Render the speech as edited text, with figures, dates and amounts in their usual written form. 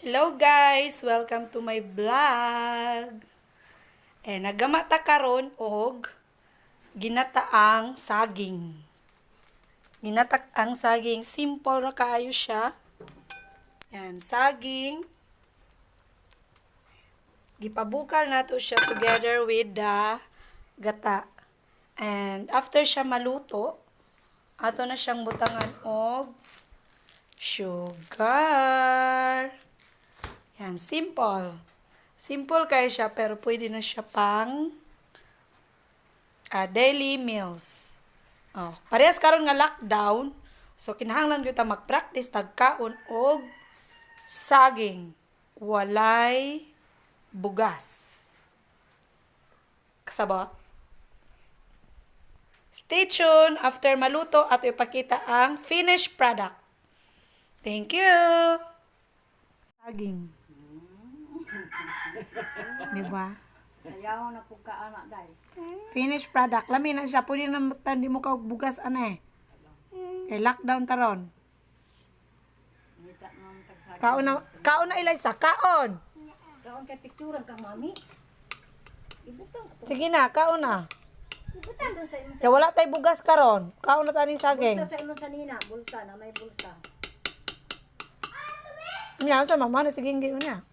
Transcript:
Hello guys! Welcome to my vlog. Eh, naggamata karon og ginataang saging. Ginatak ang saging. Simple ra kaayo siya. Yan, saging. Gipabukal nato siya together with the gata. And after siya maluto, ato na siyang butangan og sugar. Yan, simple. Simple kayo siya, pero pwede na siya pang daily meals. Oh, parehas karon nga lockdown, so kinahanglan gyud ta mag-practice tagkaon og saging. Walay bugas. Kasabot? Stay tuned after maluto at ipakita ang finished product. Thank you! Saging. Di ba? Sayaw na po ka anak dai. Finished product. Lami na siya. Pwede na di mo ka og bugas ana eh. Kay lockdown taron. Ngita nga ang tagsaging. Kaon na, kaon na, Eliza. Kaon! Kaon kay picturean ka, mami. Ibutang ko. Sige na, kaon na. Ibutang doon sa imong Kaya wala tay bugas karon. Kaon na taning saging. bulsa sa imong sanina, bulsa na may bulsa. Nya sa mama na sige niya.